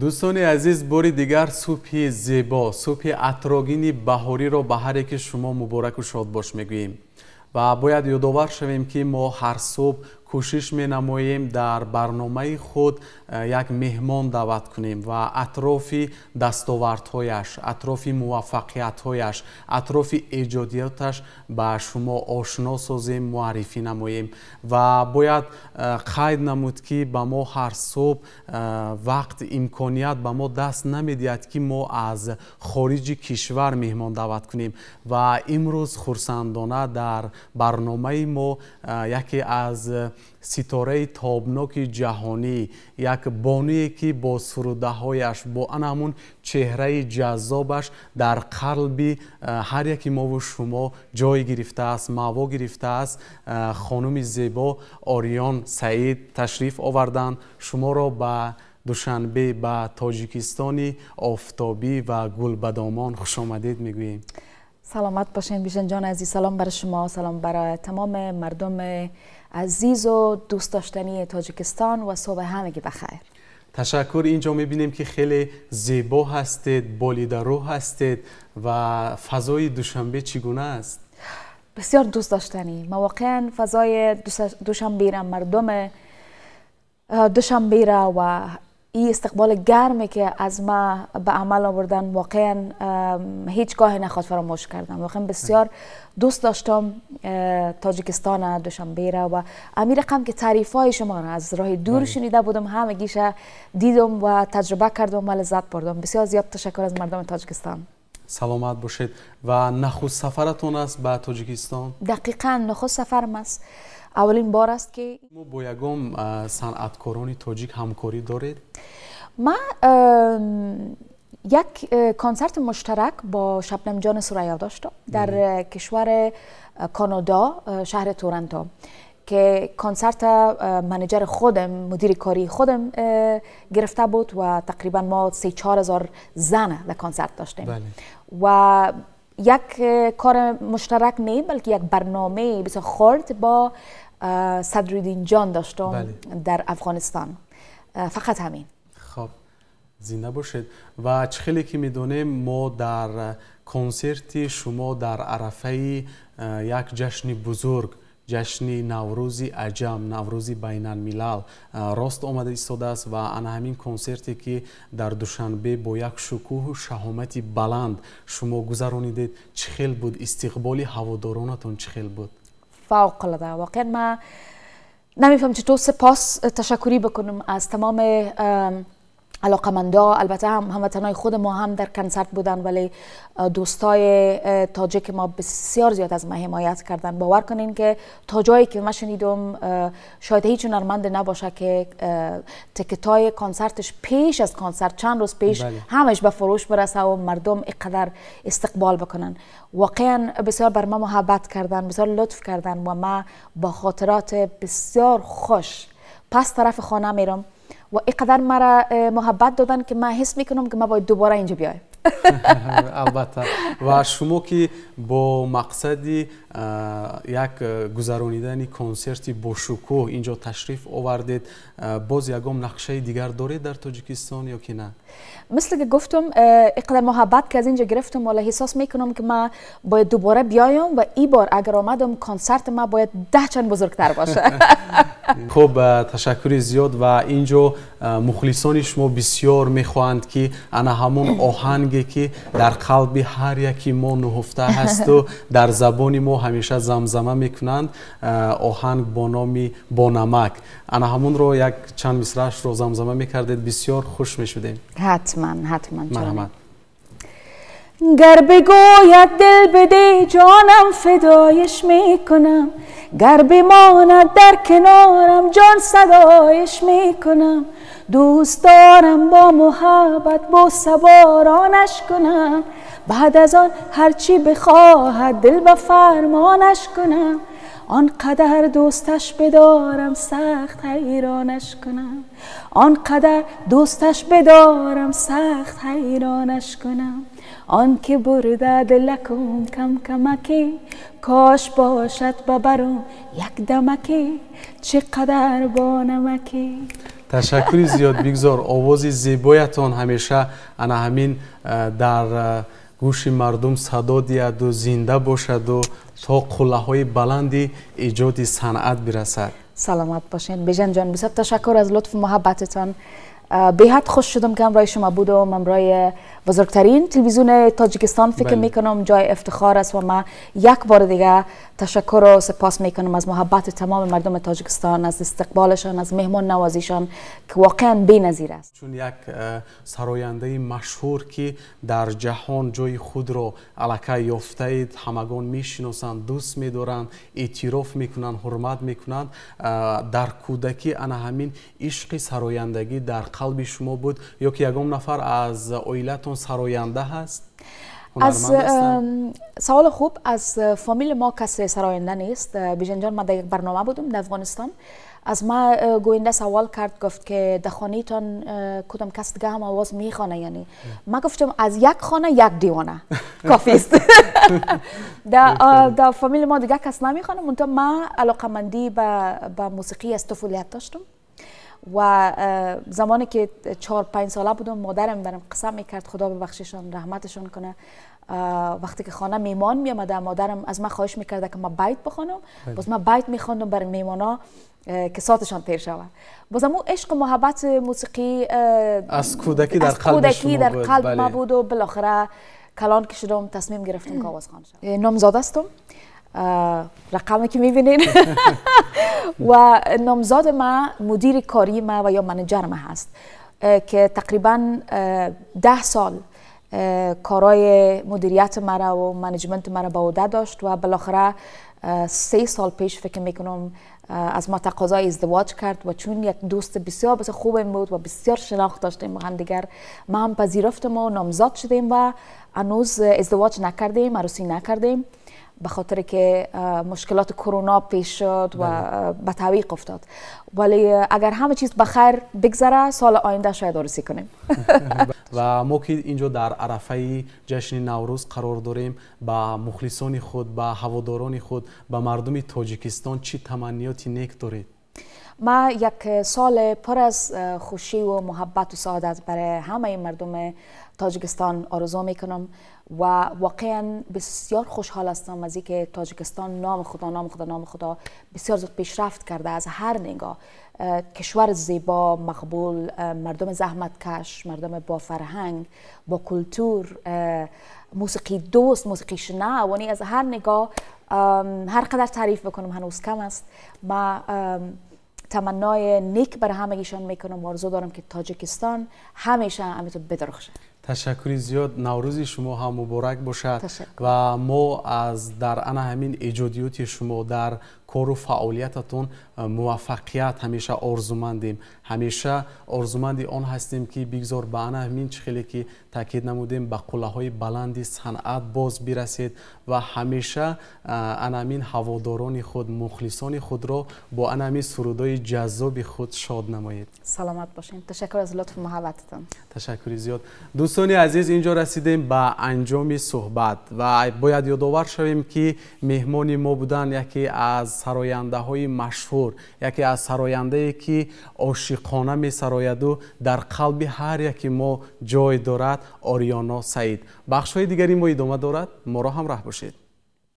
Дӯстони азиз, бори дигар субҳи зебо, субҳи атрогини баҳориро ба ҳар яки шумо мубораку шодбош мегӯем ва бояд ёдовар шавем, ки мо ҳар субҳ кӯшиш менамоем дар барномаи худ як меҳмон даъват кунем ва атрофи дастовардҳояш, атрофи муваффақиятҳояш, атрофи эҷодиёташ ба шумо ошно созем, муаррифӣ намоем. Ва бояд қайд намуд, ки ба мо ҳар субҳ вақт, имконият ба мо даст намедиҳад, ки мо аз хориҷи кишвар меҳмон даъват кунем. Ва имрӯз хурсандона дар барномаи мо яке аз ситораи тобноки ҷаҳонӣ, як бонуе, ки бо сурудаҳояш, бо ана ҳамун чеҳраи ҷаззобаш дар қалби ҳар яки мову шумо ҷой гирифтааст, маъво гирифтааст, хонуми зебо Ориён Саид ташриф оварданд. Шуморо ба Душанбе, ба Тоҷикистони офтобӣ ва гулбадомон хушомадед мегӯем. Саломат бошین بیژن جان عزیز. سلام بر شما، سلام برای تمام مردم عزیز و دوست داشتنی تاجیکستان و صبح همگی بخیر. Ташаккур. Инҷо мебинем, ки хеле зебо ҳастед, болидарӯ ҳастед. Ва фазои Душанбе чӣ гуна аст? بسیار دوست داشتنی. ما واقعا فضای دوشنبه را، مردم دوشنبه را و این استقبال گرمی که از ما به عمل آوردن، واقعا هیچگاه نخواد فراموش کردم. واقعا بسیار دوست داشتم تاجیکستان، دوشنبه را و امی رقم که تعریف های شما را از راه دور شنیده بودم، همگیش دیدم و تجربه کردم و لذت بردم. بسیار زیاد تشکر از مردم تاجیکستان. Саломат бошед. Ва нахуст сафаратон аст ба Тоҷикистон? دقیقا نخست سفرم است. اولین بار است که Шумо бо ягон санъаткорони тоҷик ҳамкорӣ доред? من یک کنسرت مشترک با شبنم جان ثریا داشتم در کشور کانادا، شهر تورنتو، که کنسرت manager خودم، مدیر کاری خودم گرفته بود و تقریبا ما 3-4 هزار زن در کنسرت داشتیم. و یک کار مشترک نه، بلکه یک برنامه بسیار خرد با صدرالدین جان داشتم در افغانستان. فقط همین. Хоб, зинда бошед. Ва чӣ хеле ки медонем, мо дар консерти шумо дар арафаи як ҷашни бузург, ҷашни Наврӯзи аҷам, Наврӯзи байналмилал рост омада истодааст. Ва ана ҳамин консерте, ки дар Душанбе бо як шукӯҳу шаҳомати баланд шумо гузаронидед, чӣ хел буд? Истиқболи ҳаводоронатон чӣ хел буд? فوق العاده. واقعا من نمیفهم چطور سپاس تشکری بکنم از تمام علاقمندا. البته هم هموطنای خود ما هم در کنسرت بودن، ولی دوستای تاجیک ما بسیار زیاد از ما حمایت کردن. باور کنین که تا جایی که من شنیدم، شاید هیچ هنرمند نباشه که ticket ای کنسرتش پیش از کنسرت، چند روز پیش همش به فروش برسه و مردم اینقدر استقبال بکنن. واقعا بسیار بر ما محبت کردن، بسیار لطف کردن و ما با خاطرات بسیار خوش پس طرف خانه میرم و اینقدر مرا محبت دادن که من حس میکنم که من باید دوباره اینجا بیایم. Албатта. Ва шумо, ки бо мақсади як гузаронидани консерти бошукӯҳ инҷо ташриф овардед, боз ягон нақшаи дигар доред дар Тоҷикистон ё ки на? مثل که گفتم، اینقدر محبت که از اینجا گرفتم، والا احساس میکنم که من باید دوباره بیایم و ای بار اگر آمدم، کنسرت ما باید 10 چند بزرگتر باشه. Хуб, ташаккури зиёд. Ва инҷо мухлисони шумо бисёр мехоҳанд, ки ана ҳамон оҳанге, ки дар қалби ҳар яки мо нуҳуфта ҳасту дар забони мо ҳамеша замзама мекунанд, оҳанг бо номи «Бонамак», ана ҳамонро як чанд мисраашро замзама мекардед, бисёр хуш мешудем. حتما، حتما. Марҳамат. گر بگوید دل بده، جانم فدایش میکنم. گر بماند در کنارم، جان صدایش میکنم. دوست دارم با محبت بوسه بارانش کنم، بعد از آن هرچی بخواهد دل به فرمانش کنم. آنقدر دوستش بدارم سخت حیرانش کنم، آنقدر دوستش بدارم سخت حیرانش کنم. آن که برده دلکم کم کمکی، کاش باشد ببرم یک دمکی، چقدر با نمکی. تشکر زیاد. بگذار آواز زیبایتان همیشه انا همین در گوش مردم صدا دیهد و زنده باشد و تا قله های بلندی ایجاد صنعت برسد. سلامت باشین بیژن جان. بسیار تشکر از لطف و محبتتان. بی‌حد خوش شدم که همراه شما بودم، همراه بزرگترین تلویزیون تاجیکستان. فکر میکنم جای افتخار است و من یک بار دیگه تشکر و سپاس میکنم از محبت تمام مردم تاجیکستان، از استقبالشان، از مهمان نوازیشان که واقعا بی‌نظیر است. چون یک سراینده مشهور که در جهان جای خود را الکی یافته اید، همگان میشناسند، دوست میدارند، اعتراف میکنند، حرمت میکنند، در کودکی انا همین عشق سرایندگی در قلب شما بود یا که یگان نفر از عائلتون سراینده هست؟ از سوال خوب. از فامیل ما کسی سراینده نیست. بیژن جان، من در یک برنامه بودم در افغانستان، از ما گوینده سوال کرد، گفت که در خانه تان کدام کس دیگه هم آواز میخوانه؟ یعنی ما گفتم از یک خانه یک دیوانه کافی است. در فامیل ما دیگه کس نمیخوانه. منتها ما علاقمندی به موسیقی از طفولیت داشتم و زمانی که 4-5 ساله بودم مادرم برام قسم میکرد، خدا ببخششان رحمتشان کنه، وقتی که خانه میمان میامده مادرم از من خواهش میکرده که من بیت بخوانم. باز من بیت میخواندم برای میمانا که ساعتشان تیر شود. باز امو عشق و محبت موسیقی از کودکی در قلب شما در قلب ما بود و بالاخره کلان که شدم تصمیم گرفتم که آوازخوان شوم. نامزاد هستم، رقمی که میبینین و نامزاد ما مدیر کاری ما و یا manager ما هست که تقریبا 10 سال کارای مدیریت مرا و management مرا به عهده داشت و بالاخره 3 سال پیش فکر میکنم از ما تقاضای ازدواج کرد و چون یک دوست بسیار بسیار خوبم بود و بسیار شناخت داشتیم با هم دیگر، ما هم پذیرفتم و نامزاد شدیم و هنوز ازدواج نکردیم، عروسی نکردیم به خاطر که مشکلات کرونا پیش شد و به تعویق افتاد. ولی اگر همه چیز بخیر بگذره سال آینده شاید عروسی کنیم. و ما که اینجا در عرفه جشن نوروز قرار داریم، با مخلصان خود، با هواداران خود، با مردم تاجیکستان چی تمنیاتی نیک دارید؟ ما یک سال پر از خوشی و محبت و سعادت برای همه مردم تاجیکستان آرزو میکنم و واقعا بسیار خوشحال هستم از اینکه تاجیکستان نام خدا نام خدا نام خدا بسیار زود پیشرفت کرده از هر نگاه. کشور زیبا، مقبول، مردم زحمتکش، مردم با فرهنگ، با کلتور، موسیقی دوست، موسیقی شنو، یعنی از هر نگاه هر قدر تعریف بکنم هنوز کم است. ما تمنای نیک برای همگیشان میکنم و آرزو دارم که تاجیکستان همیشه همینطور بدرخشه. تشکر زیاد. نوروز شما هم مبارک باشد. و ما از در انا همین ایجادیات شما در کار و فعالیتتون موفقیت همیشه آرزومندیم، همیشه آرزومند آن هستیم که بگذار به انا همین چخیلی که تاکید نمودیم به قله های بلند صنعت باز برسید و همیشه انا همین هواداران خود، مخلصان خود را با انا همین سرودای جذاب خود شاد نمایید. سلامت باشین. تشکر از لطف و محبتتون. تشکر زیاد. دوستان عزیز، اینجا رسیدیم به انجام صحبت و باید یادآور شویم که مهمان ما بودن یکی از سراینده های مشهور، یکی از سراینده که عاشقانه می سراید و در قلب هر یکی ما جای دارد، آریانا سعید. بخش های دیگری ما ادامه دارد، ما را همراه باشید.